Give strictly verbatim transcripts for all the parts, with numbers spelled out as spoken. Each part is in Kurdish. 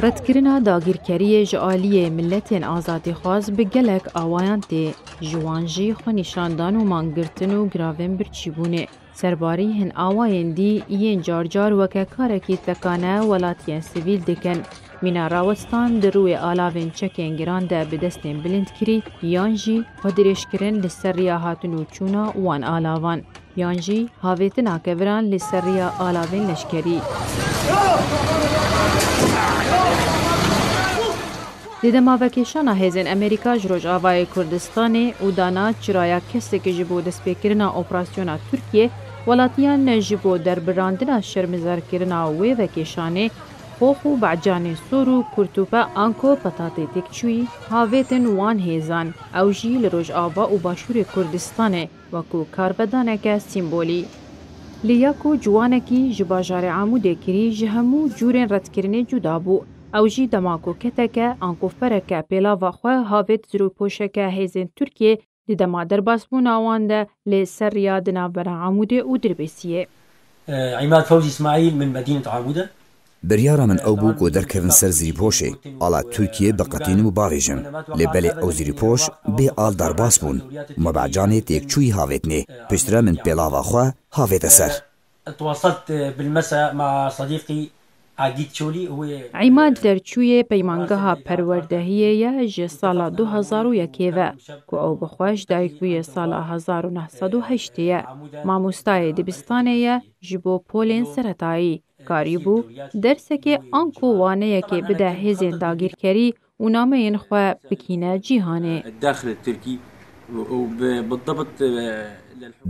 Redkirina dagirkeriyê ji aliyê miletên azadîxwaz bi gelek awayan tê. Ji wan jî xwenîşandan û mangirtin û giravên birçîbûnê. Serbarî hin awayên dî yên car car weke karekî tekane welatiyên sivîl dikin. Mîna rawestan di rûyê alavên çekên giran de bi destên bilindkirî yan jî xwe dirêjkirin li ser riya hatin û çûna wan alavan. Yan jî havêtina keviran li ser riya alavên leşkerî. Di dema vekêşana hêzên Amerîka ji Rojavayê Kurdistanê û dana çiraya kesek ji bo destpêkirina operasyona Tirkiyê, welatiyan ji bo derbirandina şermizarkirina wê vekêşanê, xox û becanê sor û kurtûpe anko petatê têkçûyî havêtin wan hêzan, ew jî li Rojava û Başûrê Kurdistanê wekû karvedaneke sîmbolî. Lê ya ku ciwanekî ji bajarê Amûdê kirî ji hemû cûrên redkirinê cuda bû. Ew jî dema ku keteke anko fereke pêlava xwe havêt zirûpoşeke hêzên Tirkiyê di dema derbasbûna wan de li ser riya di navbera Amûdê û Dirbêsiyê. عماد فوزي إسماعيل من مدينة عامودة. Biryara min ew bû ku derkevin ser zirîpoşê, ala Tirkiyê biqetînim û bavêjim. Lê belê ew zirîpoş bê al derbas bûn. Me becanê têkçûyî havêtinê. Piştre min pêlava xwe havête ser. تواصلت بالمساء مع صديقي عقيد شولي، هو Îmad Derçûyê peymangeha perwerdehiyê ye ji sala du hezar û yekê ve, ku ew bi xwe ji dayik bûye sala hezar û neh sed û heştê ye. Mamostayê dibistanê ye ji bo polên seretayî. Karîbû dersekê anko waneyekê bide hêzên dagîrkerî û nameyên xwe bikîne cîhanê. الداخل التركي، وبالضبط، آه،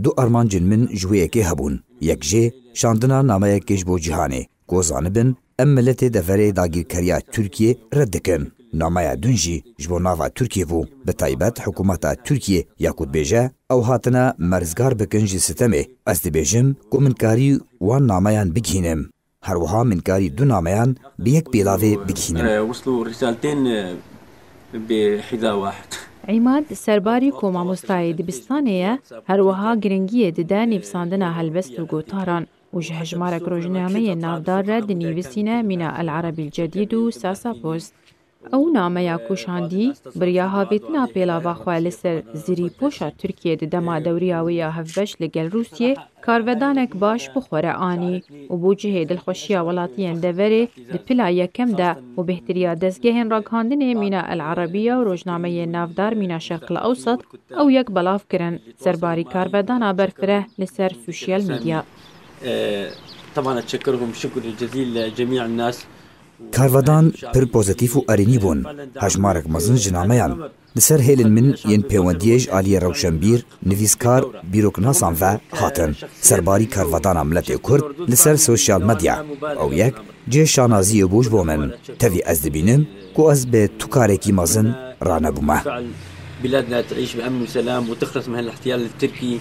Du armancên min ji wê yekê hebûn. Yek jê şandina nameyekê ji bo cîhanê, ku zanibin em miletê deverê dagîrkeriya Tirkiyê red dikin. Nameya din jî ji bo nava Tirkiyê bû, bi taybet hikûmeta Tirkiyê ya ku dibêje ew hatine merzgar bikin ji sitemê. Ez dibêjim ku min karî wan nameyan bigihînim. Her wiha min karî du nameyan bi yek pêlavê bigihînim. آه، وصلوا رسالتين، آه، بحذاء واحد. Îmad serbarî ku mamostayê dibistanê ye, her wiha giringiyê dide nivîsandina helbest û gotaran û ji hejmarek rojnameyên navdar re dinivîsîne Mîna El Erebî El Cedîd û Sasa Post. Ew nameya ku şandî, bi riya havêtina pêlava xwe li ser zirîpoşa Tirkiyê di dema dewriya wê ya hevbeş li gel Rûsiyê, karvedanek baş bi xwe re anî û bû cihê dilxweşiya welatiyên deverê di pila yekem de û bêhtiriya dezgehên ragihandinê Mîna El Erebiya û rojnameyên navdar Mîna Şerq El Ewsat ew yek belav kirin, serbarî karvedana berfireh li ser sosyal medya. آه، طبعا أتشكرهم شكر جزيل لجميع الناس. Karvedan pir pozîtîf û erênî bûn. Hejmarek mezin ji nameyan li ser hêlên min yên pêwendiyê ji aliyê rewşenbîr, nivîskar, bîroknasan ve hatin. Serbarî karvedana miletê Kurd li ser sosyal medya, ew yek cihê şanaziyê bû ji bo min. Tevî ez dibînim ku ez bi tu karekî mezin ranebûme. بلادنا تعيش بأمن وسلام وتخلص من هالاحتلال التركي.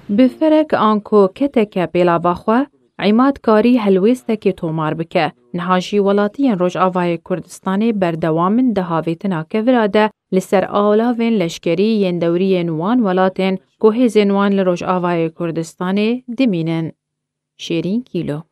Bi ferek anko keteke pêlava xwe, Îmad karî helwêstekê tomar bike. Niha jî welatiyên Rojavayê Kurdistanê berdewam in di havêtina kevira de li ser alavên leşkerî yên dewriyên wan welatên ku hêzên wan li Rojavayê Kurdistanê dimînin. Şêrîn Kîlo.